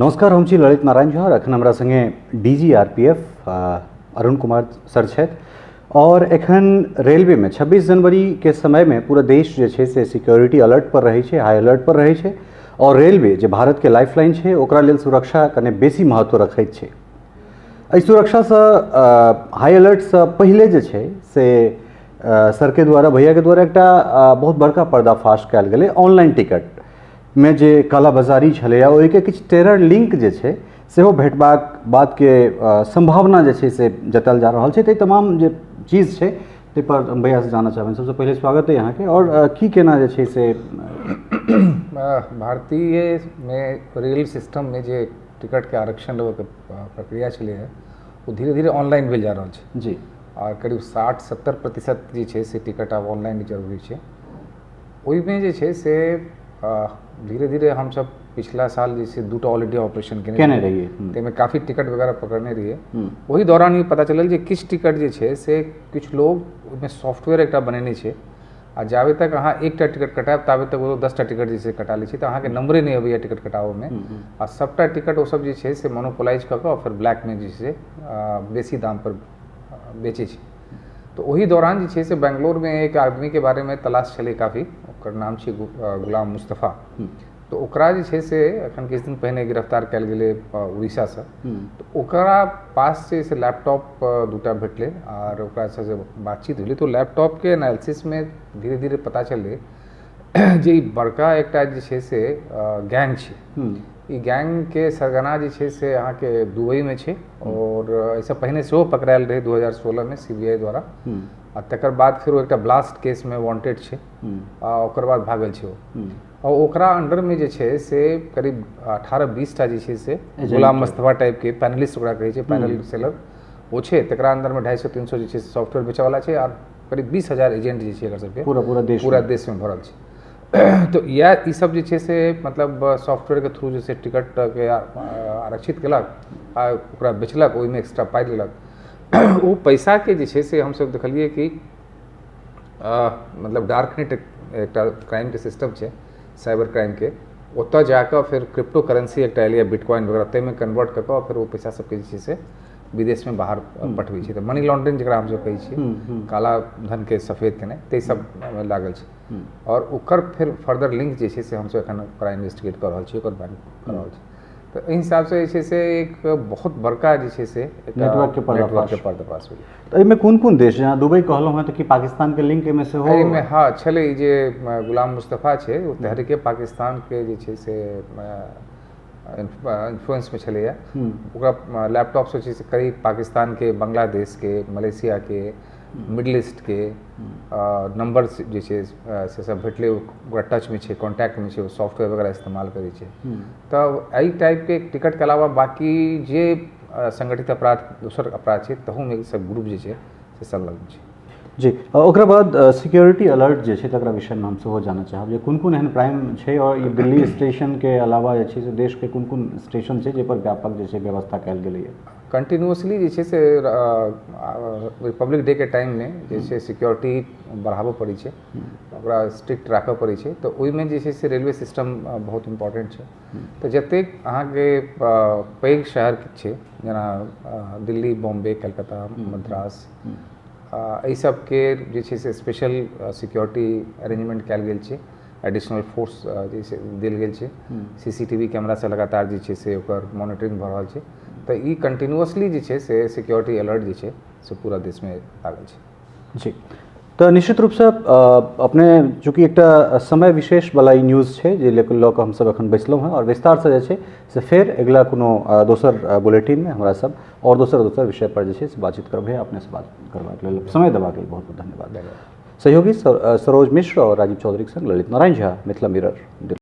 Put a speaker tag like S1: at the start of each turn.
S1: नमस्कार, हम छी ललित नारायण झा और एखन हमरा संगे DG RPF Arun Kumar sir छथि। और एखन रेलवे में 26 जनवरी के समय में पूरा देश जे छै से सिक्योरिटी अलर्ट पर रहै छै, हाई अलर्ट पर रहै छै और रेलवे जे भारत के लाइफलाइन छै ओकरा लेल सुरक्षा कने बेसी महत्व रखैत छै। एहि सुरक्षासँ हाई अलर्टसँ पहिले जे छै से सरके द्वारा, भैया के द्वारा एकटा बहुत बड़का पर्दाफाश कयल गेलै। ऑनलाइन टिकट मे जे कालाबाजारी छलैए ओहिके किछु टेरर लिंक जे छै सेहो भेटबाक बातके सम्भावना जे छै से जतायल जा रहल छै। तऽ तमाम जे चीज छै ताहिपर हम भैयासँ जानऽ चाहबनि। सबसँ पहिले स्वागत अइ अहाँके आओर की केना जे छै से
S2: भारतीयमे रेल सिस्टममे जे टिकटके आरक्षण लेबऽके प्रक्रिया छलैए ओ धीरे धीरे ऑनलाइन भेल जा रहल छै।
S1: जी।
S2: आ करीब 60-70% जे छै से टिकट आब ऑनलाइन जरूरी छै। ओहिमे जे छै से धीरे धीरे हमसब पिछला साल जे छै 2टा ऑल इंडिया ऑपरेशन
S1: केने रहियै,
S2: ताहिमे काफी टिकट वगैरह पकड़ने रहियै। ओहि दौरान ई पता चलल जे किछु टिकट जे छै से किछु लोग ओहिमे सॉफ्टवेयर एकटा बनेने छै आ जाबे तक अहाँ एकटा टिकट कटायब ताबे तक ओ 10टा टिकट जे छै कटा लै छै, तऽ अहाँके नम्बरे नहि अबैए टिकट कटाबऽमे आ सभटा टिकट ओसब जे छै से मोनोपोलाइज कऽ कऽ फेर ब्लैकमे जे छै से बेसी दामपर बेचै छै। तऽ ओहि दौरान जे छै से बेंगलोरमे एक आदमीके बारेमे तलाश छलै काफी, ओकर नाम छै गुलाम मुस्तफा। तऽ ओकरा जे छै से एखन किछु दिन पहिने गिरफ्तार कयल गेलै उड़ीसासँ। तऽ ओकरा पास जे से लैपटॉप 2टा भेटलै आर ओकरासँ जे बातचीत भेलै तऽ ओ लैपटॉपके एनालिसिसमे धीरे धीरे पता चललै जे ई बड़का एकटा जे छै से गैंग छै। ई गैंगके सरगना जे छै से अहाँके दुबईमे छै और एहिसँ पहिने सेहो पकड़ायल रहै 2016मे CBI द्वारा आ तकर बाद फेर ओ एकटा ब्लास्ट केसमे वांटेड छै आ ओकर बाद भागल छै ओ। आ ओकरा अंडरमे जे छै से करीब 18-20टा जे छै से गुलाम मुस्तफा टाइपके पैनलिस्ट ओकरा कहै छै, पैनल सेलर ओ छै। तकरा अंदरमे 250-300 जे छै से सॉफ्टवेयर बेचऽवला छै आर करीब 20,000 एजेंट जे छै एकर सबके
S1: पूरा देश
S2: पूरा देशमे भरल छै। तऽ इएह ईसब जे छै से मतलब सॉफ्टवेयरके थ्रू जे छै टिकटके आरक्षित केलक आ ओकरा बेचलक, ओहिमे एक्स्ट्रा पाइ लेलक। ओ पैसाके जे छै से हमसब देखलियै कि मतलब डार्क नेट एकटा क्राइमके सिस्टम छै साइबर क्राइमके, ओतऽ जाकऽ फेर क्रिप्टो करेंसी एकटा एलैए बिटकॉइन वगैरह ताहिमे कन्वर्ट कऽ कऽ फेर ओ पैसा सबके जे छै से विदेशमे बाहर पठबै छै। तऽ मनी लॉन्ड्रिंग जकरा हमसब कहै छियै, काला धनके सफेद केनाइ, ताहि सबमे लागल छै। आओर ओकर फेर फर्दर लिंक जे छै से हमसब एखन ओकरा इन्वेस्टिगेट कऽ रहल छी, ओकर बैंक कऽ रहल छी। तऽ एहि हिसाबसँ जे छै से एक बहुत बड़का जे छै से
S1: नेटवर्कके
S2: पर्दाफाश भेलै।
S1: तऽ एहिमे कोन कोन देश, जेना दुबई कहलहुँ हेँ, तऽ की पाकिस्तानके लिंक एहिमे सेहो?
S2: एहिमे हँ छलै। जे गुलाम मुस्तफा छै ओ तहरीके पाकिस्तानके जे छै से इन्फ्लुएंसमे छलैए। ओकरा लैपटॉपसँ जे छै से करीब पाकिस्तानके, बांग्लादेशके, मलेशियाके, मिडिल ईस्टके नम्बर जे छै से सब भेटलै। ओकरा टचमे छै, कॉन्टैक्टमे छै, ओ सॉफ्टवेयर वगैरह इस्तेमाल करै छै। तऽ एहि टाइपके टिकटके अलावा बाँकी जे संगठित अपराध दोसर अपराध छै तहूमे ई सब ग्रुप जे छै से संलग्न छै।
S1: जी, ओकरा बाद सिक्योरिटी अलर्ट जे छै तकरा विषयमे हम सेहो जानऽ चाहब जे कोन कोन एहन प्राइम छै और ई दिल्ली स्टेशनके अलावा जे छै से देशके कोन कोन स्टेशन छै जाहिपर व्यापक जे छै व्यवस्था कयल गेलैए।
S2: कंटिन्यूअसली जे छै से रिपब्लिक डे के टाइममे जे छै सिक्योरिटी बढ़ाबऽ पड़ै छै, ओकरा स्ट्रिक्ट राखऽ पड़ै छै। तऽ ओहिमे जे छै से रेलवे सिस्टम बहुत इम्पोर्टेंट छै। तऽ जतेक अहाँके पैघ शहर छै जेना दिल्ली, बॉम्बे, कलकत्ता, मद्रास, एहि सबके जे छै से स्पेशल सिक्योरिटी अरेंजमेंट कयल गेल छै। एडिशनल फोर्स जे छै देल गेल छै, CCTV कैमरासँ लगातार जे छै से ओकर मॉनिटरिंग भऽ रहल छै। तऽ ई कंटिन्यूअसली जे छै से सिक्योरिटी अलर्ट जे छै से पूरा देशमे लागल छै।
S1: जी, तऽ निश्चित रूपसँ अपने चूँकि एकटा समय विशेषवला ई न्यूज़ छै जे लऽ कऽ हमसब एखन बैसलहुँ हेँ और विस्तारसँ जे छै से फेर अगिला कोनो दोसर बुलेटिनमे हमरा सब आओर दोसर दोसर विषय पर जे छै से बातचीत करब। भैया, अपनेसँ बात करबाक लेल, समय देबाक लेल बहुत बहुत धन्यवाद। सहयोगी सरोज मिश्र और राजीव चौधरीके संग ललित नारायण झा, मिथिला मिरर, दिल्ली।